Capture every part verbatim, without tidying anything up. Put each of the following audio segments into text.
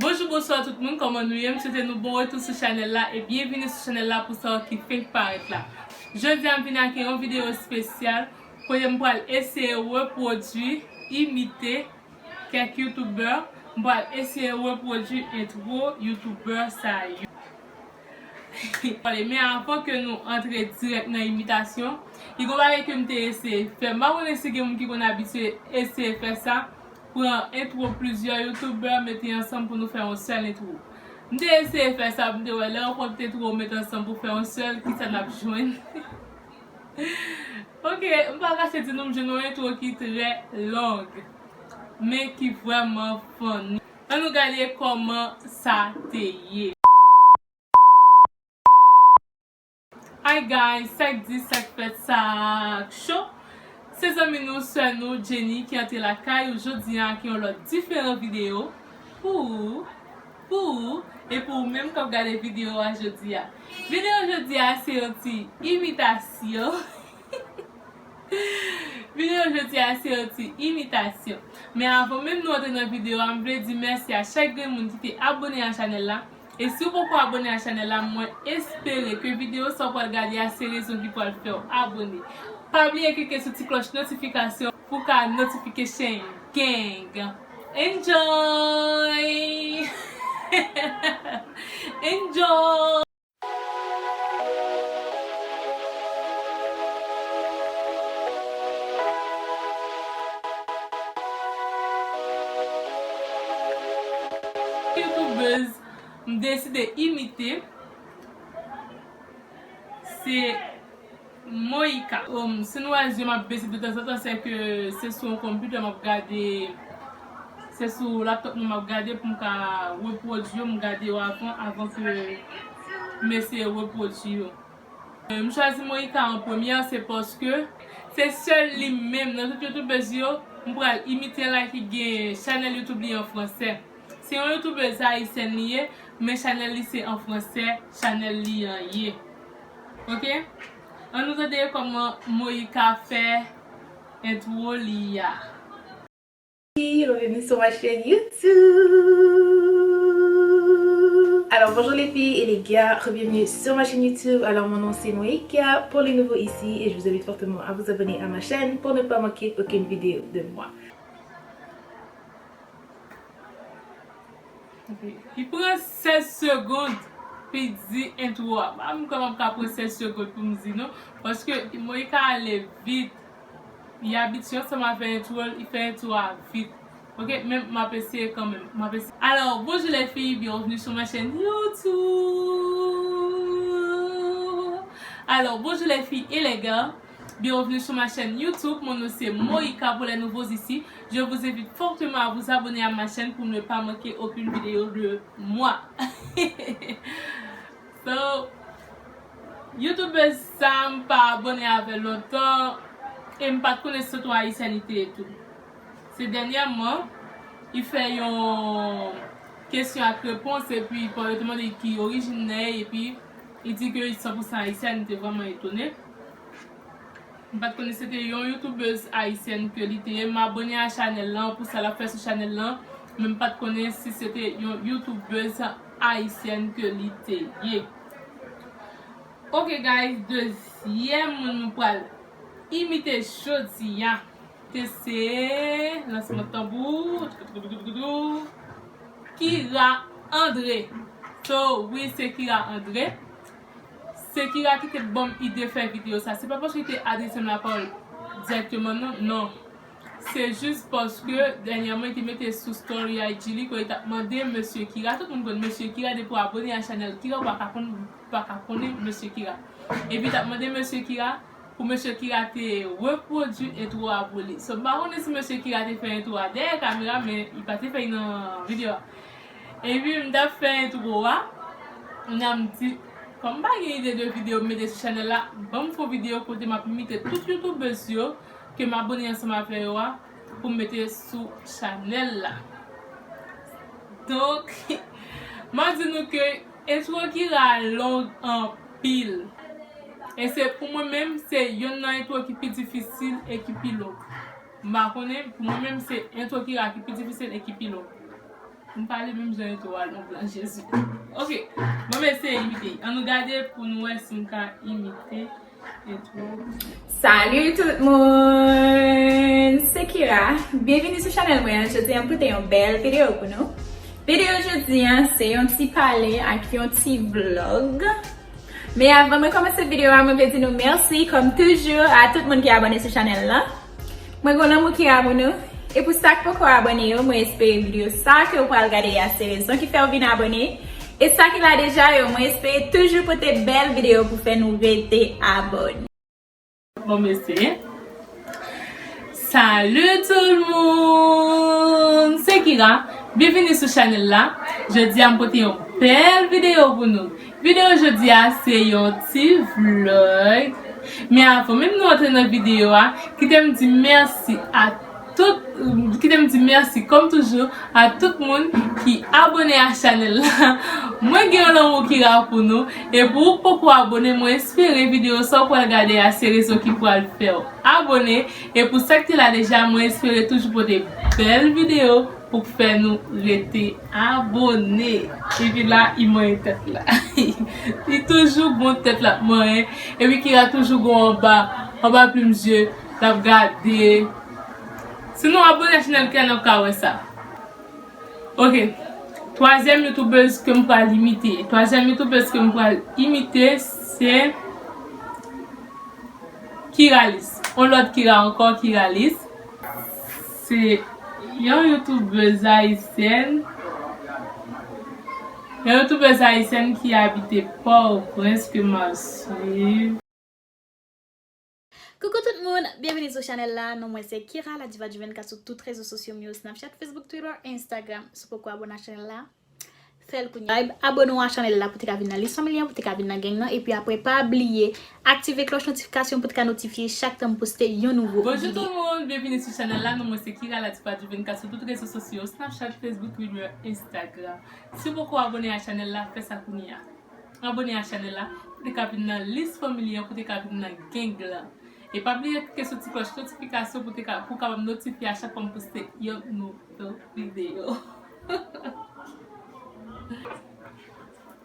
Bonjou, bonswa tout moun, kòman nou ye? M swete nou bon retou sou chanèl la e byenvini sou chanèl la pou sa ki fenk parèt la. Jodi a m vin ak yon videyo espesyal kote m pral eseye repwodui, imite kèk youtubè. M pral eseye repwodui entwo youtubè sa yo. Men avan ke nou antre dirèk nan imitasyon, li gon bagay ke m te eseye fè. M pa konnen si gen moun ki konn abitye eseye fè sa, pran entwo plizyè youtubè, mete ansanm pou nou fè yon sèl entwo. M te eseye fè sa, m te wè lè yon pòt entwo ou met ansanm pou fè yon sèl, kisa n ap jwenn. Ok, m pa kache di nou m jwenn yon entwo ki trè long, men ki vrèman funny. Ann nou gade kòman sa te ye. Hi guys, sa k di, sa k fèt, sa k cho? Se zanmi nou, sè nou, Jenny, ki antre lakay ou jodi a ak yon lòt diferan videyo pou ou, pou ou, e pou ou menm k ap gade videyo a jodi a. Videyo jodi a se yon ti imitasyon. Videyo jodi a se yon ti imitasyon. Men avan menm nou antre nan videyo a, m vle di mèsi a chak grenn moun ki te abone a chanèl la. E si w poko abone a chanèl la, mwen espere ke videyo sa w pral gade a se rezon ki pral fè w abone. Pa bliye klike sou ti klòch notifikasyon pou w ka notification gang. Enjoy! Enjoy! Youtubèz m deside imite, se Moïka. Um, si nou wè zye m ap bese de tanzantan, se ke se sou yon konpitè m ap gade, se sou laptop mwen m ap gade pou m ka repwodui yo, m gade yo avan, avan ke m eseye repwodui yo. M chwazi Moïka an premyè, se paske se sèl li menm nan tout youtubèz yo m pral imite la ki gen chanèl YouTube li an fransè. Se yon youtubèz ayisyèn li ye, men chanèl li se an fransè, chanèl li an ye. Ok? Ann nou tande kòman Moïka fè entwo li a. Bienvenue sur ma chaîne YouTube. Alors bonjour les filles et les gars, bienvenue sur ma chaîne YouTube. Alors mon nom c'est Moïka pour les nouveaux ici et je vous invite fortement à vous abonner à ma chaîne pour ne pas manquer aucune vidéo de moi. Li pran sèz segonn pou l di entwo a. Pa m kwè m ap ka pran sèz segonn pou m di non. Paske Moïka ale vit. Li abitye ansanm avè entwo, li fè entwo a vit. Ok, men m ap eseye kanmenm. M ap eseye. Alors, bonjour les filles, bienvenue sur ma chaîne YouTube. Alors, bonjour les filles et les gars. Bienvenue sur ma chaîne YouTube, mon nom c'est Moïka pour les nouveaux ici. Je vous invite fortement à vous abonner à ma chaîne pour ne pas manquer aucune vidéo de moi. So, youtubèz sa m pa abone avè l lontan e m pa t konnen se sou Ayisyen li te ye tou. Se dènyèman, li fè yon kesyon ak repons epi pou yo te mande l ki orijin li, epi li di ke li san pou san ayisyèn, li te vrèman etone. M pa t konnen se te yon youtubèz ayisyèn ke li te ye. M abone a chanèl lan pou sa l ap fè sou chanèl lan, men m pa t konnen si se te yon youtubèz ayisyèn ke li te ye. Ok guys, dezyèm moun nou pral imite jodi a, se lansman tanbou, Kira André. So, wi, se Kira André. Se Kira ki te ban m ide fè videyo sa. Se pa paske li te adrese m lapawòl dirèkteman, non. Non. Se jis paske dènyèman, li te mete sou story I G li ke li t ap mande Mesye Kira. Tout moun konn Mesye Kira, depi w abone a chanèl Kira, ou pa ka konn, pa ka konnen Mesye Kira. Epi li t ap mande Mesye Kira pou Mesye Kira te repwodui entwo a pou li. So, m pa konnen si Mesye Kira te fè entwo a dèyè kamera, men li pa te fè l nan videyo a. Epi m t ap fè entwo a, kounye a m di, kòm m pa gen ide de videyo m mete sou chanèl la, ban m fè yon videyo kote m ap imite tout youtubèz yo ke m abone ansanm avè yo a pou m mete sou chanèl la. Donk, m ap di nou ke entwo Kira long anpil. E se pou mwen menm, se yonn nan entwo ki pi difisil e ki pi long. M pa konnen, pou mwen menm, se entwo Kira ki pi difisil e ki pi long. M pale menm jan yo tou a, non, blan Jezi. Ok, bon, m eseye imite. Ann nou gade pou nou wè si m ka imite intro. Salut tout moun! Se Kira. Byenvini sou chanèl mwen an. Jodi an, m pote yon bèl videyo pou nou. Videyo jodi an, se yon ti pale ak yon ti vlog. Men avan mwen kòmanse videyo a, mwen vle di nou mèsi, kòm toujou, a tout moun ki abòne sou chanèl la. Mwen gen lanmou ki a pou nou. E pou sa k poko abòne yo, mwen espere videyo sa ke w pral gade a se rezon ki fè w vin abòne. E sa ki la deja yo, mwen espere toujou pote bèl videyo pou fè nou rete abòne. Bon, mesye. Salut tout le monde! Se Kira. Byenvini sou chanèl la. Jodi a, m pote yon bèl videyo pou nou. Videyo jodi a, se yon ti vlog. Men avan menm nou antre nan videyo a, kite m di mèsi a tout, kite m di mèsi, kòm toujou, a tout moun ki abòne a chanèl la. Mwen gen yon lanmou Kira pou nou. E pou ou k poko abòne, mwen espere videyo sa w pral gade a se rezon ki pral fè w abòne. E pou sa k te la deja, mwen espere toujou pote bèl videyo pou k fè nou rete abòne. Epi la, li manyen tèt la. Li toujou gon tèt l ap manyen. Epi Kira toujou gon anba, anba plim je, l ap gade. Si nou abòne a chanèl Kira, n ap ka wè sa. Ok. Twazyèm youtubèz ke m pral imite. Twazyèm youtubèz ke m pral imite, se Kiralis. On lòt Kira ankò, Kiralis. Se yon youtubèz ayisyèn. Yon youtubèz ayisyèn ki abite Pòtoprens ke m ap swiv. Koukou tout moun, byenvini sou chanèl la. Non mwen se Kira, la diva du vennkat sou tout rezo sosyo m yo, Snapchat, Facebook, Twitter, Instagram. Si w poko abòne a chanèl la, fè l kounye a. Abòne w a chanèl la pou te ka vin nan lis familyan, pou te ka vin nan gang nan. Epi apre, pa bliye aktive klòch notifikasyon pou te ka notifye chak tan m poste yon nouvo videyo. Bonjou tout moun, byenvini sou chanèl la. Non mwen se Kira, la diva du vennkat sou tout rezo sosyo, Snapchat, Facebook, Twitter, Instagram. Si w poko abòne a chanèl la, fè sa kounye a. Abòne a chanèl la pou te ka vin nan lis familyan, pou te ka vin nan gang lan. E pa bliye klike sou ti klòch notifikasyon pou te ka, pou w kapab notifye a chak fwa m poste yon nouvo videyo.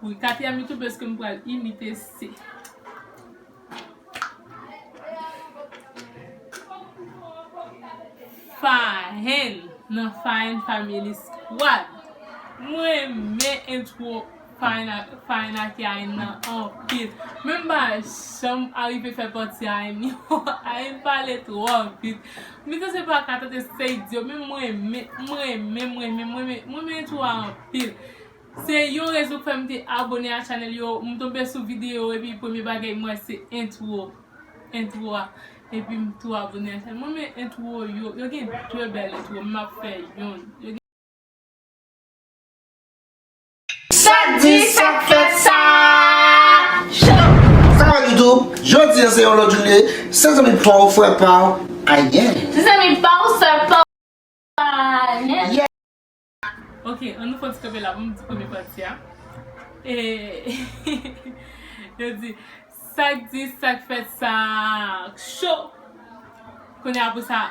Wi, katriyèm youtubèz ke m pral imite se Fahen nan Fahen Family Squad. Mwen renmen entwo Fahen a, Fahen a ki Ayen nan anpil. Men m pa janm arive fè pati Ayen yo. Ayen pale twò vit. M sanse pa ka tande se idyo, men mwen renmen, mwen renmen, mwen renmen, mwen renmen, mwen renmen entwo a anpil. Se yon rezon k fè m te abòne a chanèl yo. M tonbe sou videyo epi premye bagay m wè se entwo. Entwo a. Epi m tou abòne a chanèl. Mwen renmen entwo yo. Yo gen de bèl entwo. M ap fè yonn. Yo gen Sa k di, sa k fèt, sa cho. Sa va YouTube, jodi a se yon lòt jounen, se zanmi pa w, frè pa w, Ayen. Se zanmi pa w, sè pa w, Ayen. Yeah. Ok, ann nou fè yon ti kanpe la pou m di premye pati a. E, yo di, sa k di, sa k fèt, sa cho. Kounye a pou sa,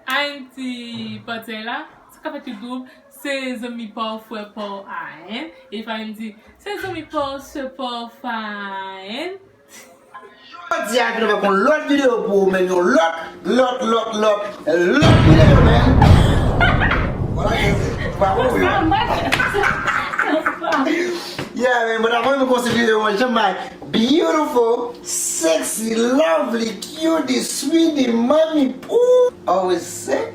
Ayen ti pati la, sa k fèt YouTube, se zanmi pa w, frè pa w, Ayen. E Fahen di, se zanmi pa w, sè pa w, Fahen. Jodi a, vin avèk yon lòt videyo pou ou menm, yon lòt, lòt, lòt, lòt, lòt videyo, man. Vwala, bravo pou yo. Yeah, man, but avan nou konsidere yon jan may beautiful, sexy, lovely, cutie, sweetie, mommy, ooh, always say.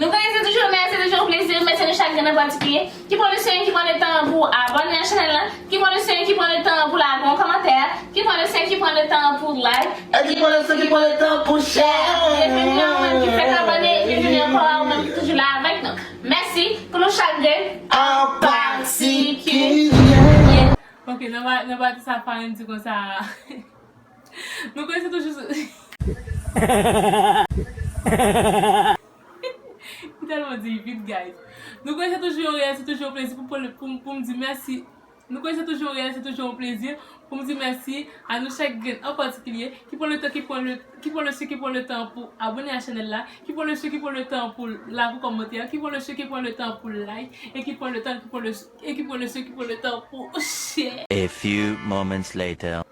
Nou konnen se toujou yon mèsi, se toujou yon plezi. Mèsi nou chak grenn an patikilye ki pran le swen, ki pran le tan pou abòne nan chanèl la, ki pran le swen, ki pran le tan pou lage yon kòmantè, ki pran le swen, ki pran le tan pou like, e ki pran le swen, ki pran le tan pou share. Byenveni a ou menm ki fèk abòne, byenveni ankò a ou menm ki toujou la avèk nou. Mèsi pou nou chak grenn an patikilye. Ok, nan pa, nan pati sa, Fahen di konsa. Nou konnen se toujou. M tèlman di vit, guys. Nou konnen se toujou yon reyèl, se toujou yon plezi pou, pou, pou, pou m di mèsi Nou konnen se toujou yon reyèl, se toujou yon plezi pou m di mèsi a nou chak grenn an patikilye ki pran le tan, ki pran le, ki pran le swen, ki pran le tan pou abone a chanèl la, ki pran le swen, ki pran le tan pou lage yon kòmantè, ki pran le swen, ki pran le tan pou like, e ki pran le tan, ki pran le, e ki pran le swen, ki pran le tan pou share. A few moments later.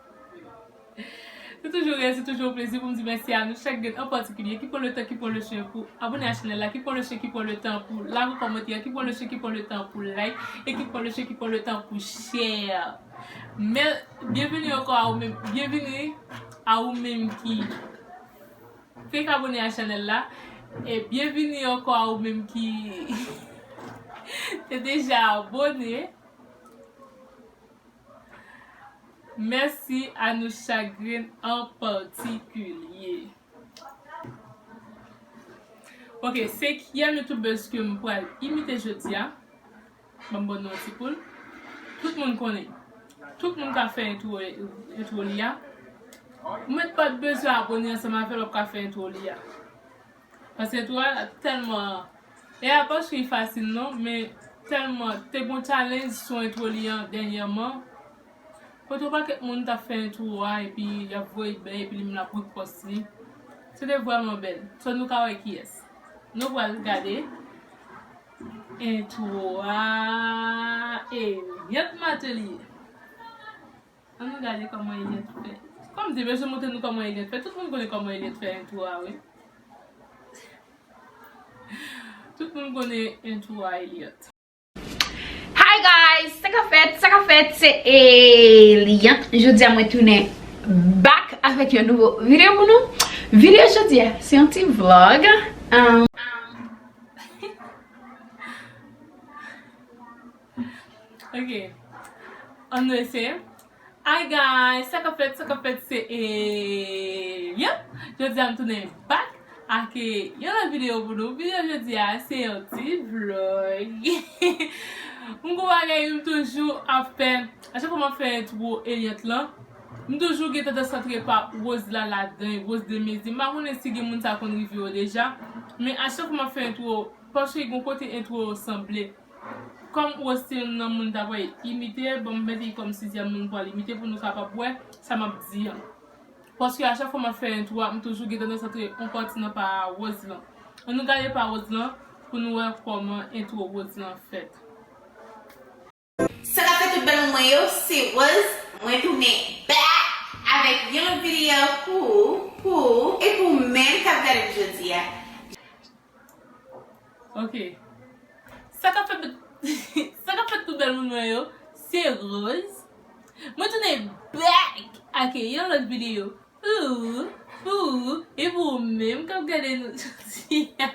Se toujou reyèl, se toujou yon plezi pou m di mèsi a nou chak grenn an patikilye ki pran le tan, ki pran le swen pou abone a chanèl la, ki pran le swen, ki pran le tan pou lage kòmantè, ki pran le swen, ki pran le tan pou like, e ki pran le swen, ki pran le tan pou share. Men, byenveni ankò a ou menm, byenveni a ou menm ki fèk abone a chanèl la, e byenveni ankò a ou menm ki te deja abone. Mèsi a nou chak grenn an patikilye. Ok, senkyèm youtubers ke m pral imite jodi a. Ban m bon non ti poul. Tout moun konnen. Tout moun ka fè entwo, entwo li a. Ou mèt pa t bezwen abone ansanm avè l w ap ka fè entwo li a. Paske entwo a tèlman, e a pa sou li fasil non, men tèlman te gon challenge sou entwo li an dènyèman. Kote yon pakèt moun t ap fè entwo a epi y ap voye bèy epi li menm l ap repòs li. Se te vrèman bèl. So nou ka wè kiyès. Nou pral gade entwo a. Eliante Matelier. Ann nou gade kòman Eliante fè. Kòm m te bezwen montre nou kòman Eliante fè. Tout moun konnen kòman Eliante fè entwo a, wi. Tout moun konnen entwo a, Eliante. Hi guys, sa k ap fèt, sa k ap fèt, se Eliante. Jodi a mwen tounen back avèk yon nouvo videyo pou nou. Videyo jodi a, se yon ti vlog. Um, Ok. Ann nou eseye. Hi guys, sa k ap fèt, sa k ap fèt, se Eliante. Jodi a m tounen back ak yon lòt videyo pou nou. Videyo jodi a, se yon ti vlog. M gon bagay m toujou ap fè. A chak fwa m ap fè entwo Eliante lan, m toujou gen tandans antre pa Rose la ladan, Rose de Mezi. M pa konnen si gen moun sa konn rive yo deja, men a chak fwa m ap fè entwo, paske gon kote entwo yo sanble. Kòm Rose se youn nan moun ta pral imite, bon, m mete li kòm sizyèm moun pral imite pou nou kapab wè sa m ap di an. Paske a chak fwa m ap fè entwo a, m toujou gen tandans antre yon pati nan pa Rose lan. Ann nou gade pa Rose lan pou nou wè kòman entwo Rose lan fèt. Sa k ap fèt tout bèl moun mwen yo, se Rose. Mwen tounen back avèk yon lòt videyo pou, pou, e pou menm k ap gade m jodi a. Ok. Sa k ap fèt, sa k ap fèt tout bèl moun mwen yo, se Rose. Mwen tounen back ak yon lòt videyo. Pou ou, pou ou, e pou ou menm k ap gade nou jodi a.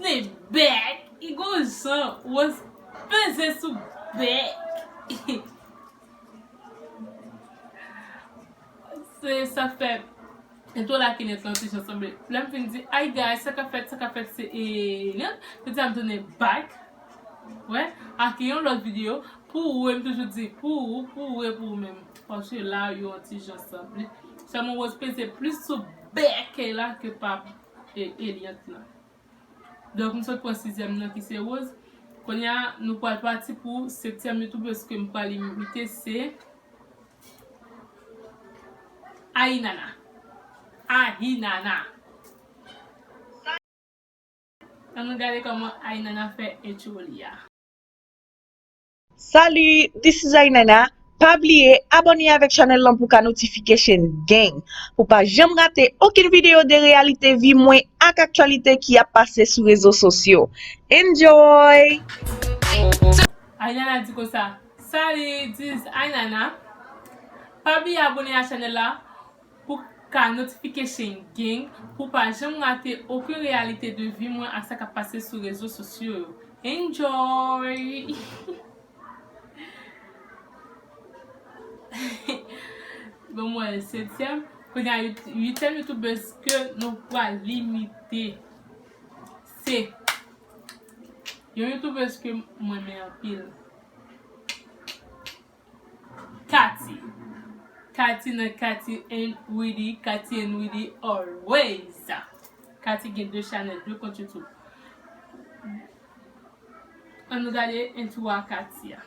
Tounen back, e gon jan Rose peze sou bèk. Se sa k fè entwo la ki nèt lan ti jan sanble. Lè m fin di, hi guys, sa k ap fèt, sa k ap fèt, se Eliante. Jodi a m tounen back. Wè, ak yon lòt videyo. Pou ou, e m toujou di, pou ou, pou ou, e pou ou menm. Paske la, yo yon ti jan sanble. Sèlman Rose peze plis sou bèk la ke pa, e, Eliante lan. Donk, m sot pran sizyèm nan ki se Rose. Kounye a, nou pral pati pou setyèm youtubers ke m pral imite, se Ahinana. Ahinana. Ann nou gade kòman Ahinana fè entwo li a. Salut, this is Ahinana. Pa bliye abòne avèk chanèl lan pou ka notification gang, pou pa janm rate okenn videyo de reyalite vi mwen ak aktyalite ki ap pase sou rezo sosyo. Enjoy! Ahinana di konsa, salut, this is Ahinana. Pa bliye abòne a chanèl la pou ka notification gang, pou pa janm rate okenn reyalite de vi mwen ak sa k ap pase sou rezo sosyo yo. Enjoy! Bon, mwen setyèm. Kounye a, uit-, uityèm youtubers ke nou pral imite, se yon youtubers ke mwen renmen anpil. Katy. Katy nan Katy and Widy, Katy and Widy always. Katy gen de chanèl, de kont YouTube. Ann nou gade entwo a Katia.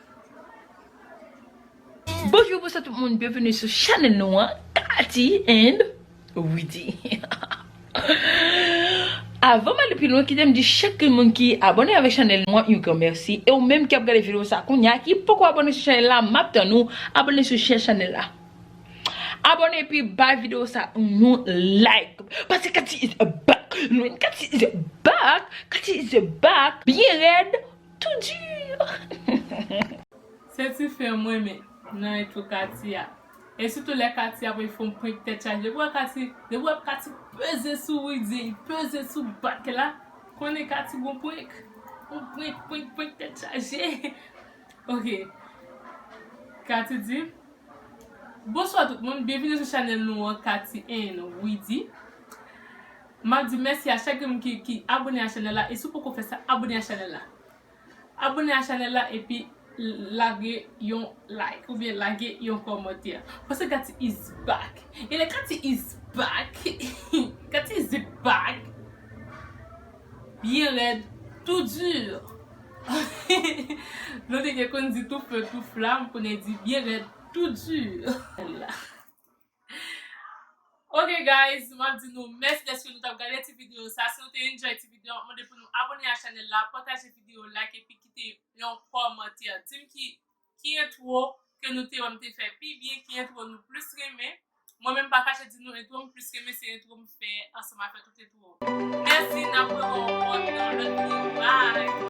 Bonjou, bonswa tout moun, byenveni sou chanèl nou an, Katy and Widy. Avan m ale pi lwen, kite m di chak moun ki abòne avèk chanèl nou an yon gran mèsi. E ou menm ki ap gade videyo sa kounye a, ki poko abòne sou chanèl la, m ap tann ou abòne sou chanèl la. Abòne epi bay videyo sa yon like. Paske Katy is back. Lwen Katy is back. Katy is back. Byen rèd. Tou di. Se ti fè mwen men nan entwo Katia. E sitou lè Katia ap fè yon prank tèt chaje. Depi w wè Katy, depi w wè Katy peze sou Widy, li peze sou bak la. Konnen Katy gon prank. Yon prank, prank, prank tèt chaje. Ok. Katy di, bonswa tout moun, byenveni sou chanèl nou an, Katy and Widy. M ap di mèsi a chak moun ki, ki abòne a chanèl la. E si w poko fè sa, abòne a chanèl la. Abòne a chanèl la epi lage yon like oubyen lage yon kòmantè. Paske Katy is back. E lè Katy is back, Katy is back. Byen rèd, tou di. Nou te gen konn di tou feu, tou flamme, konnen di byen rèd, tou di. Ok guys, m ap di nou mèsi dèske nou t ap gade ti videyo sa. Si nou te enjoy ti videyo, m ap mande pou nou abòne a chanèl la, pataje videyo, like epi kite yon kòmantè. Di m ki, ki entwo ke nou te wè m te fè pi byen, ki entwo nou plis renmen. Mwen menm pa kache di nou entwo m plis renmen se entwo m fè ansanm avèk tout entwo. Mèsi, n ap wè nou ankò nan lòt videyo. Bye!